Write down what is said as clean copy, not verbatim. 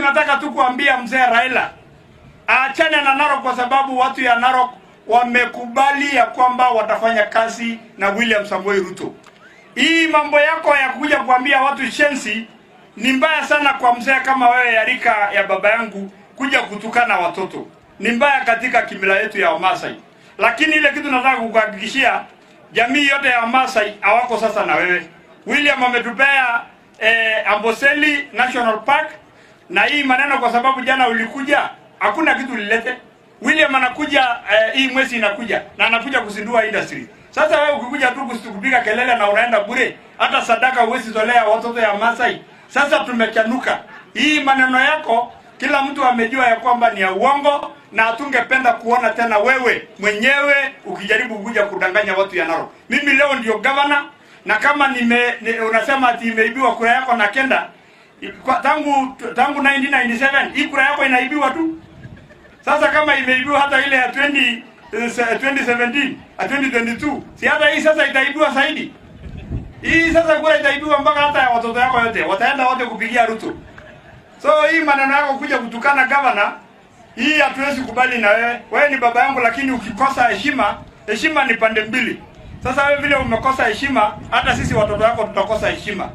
Tunataka tu kuambia mzee Raila aachane na Narok, kwa sababu watu ya Narok wamekubali ya kwamba watafanya kazi na William Samoei Ruto. Hii mambo yako ya kuja kuambia watu shenzi ni mbaya sana kwa mzee kama wewe ya rika ya baba yangu kuja kutukana watoto. Ni mbaya katika kimila yetu ya Wamasai. Lakini ile kitu nataka kukuhakikishia, jamii yote ya Wamasai hawako sasa na wewe. William ametupea Amboseli National Park na hii maneno, kwa sababu jana ulikuja hakuna kitu ulilete. William anakuja hii mwezi inakuja na anakuja kuzindua industry. Sasa wewe ukikuja tu kupiga kelele na unaenda bure, hata sadaka huwezi tolea watoto ya Masai. Sasa tumechanuka. Hii maneno yako kila mtu amejua ya kwamba ni ya uongo, na hatungependa kuona tena wewe mwenyewe ukijaribu kuja kudanganya watu ya Narok. Mimi leo ndio governor, na kama unasema ati imeibiwa kura yako na kenda kwa, tangu 1997 hii kura yako inaibiwa tu. Sasa kama imeibiwa hata ile ya 2017 2022, si hata hii sasa itaibiwa zaidi. Hii sasa kura itaibiwa mpaka hata ya watoto yako yote wataenda wote kupigia Ruto. So hii maneno yako kuja kutukana governor, hii hatuwezi kubali na wewe. Wewe ni baba yangu, lakini ukikosa heshima, heshima ni pande mbili. Sasa wewe vile umekosa heshima, hata sisi watoto wako tutakosa heshima.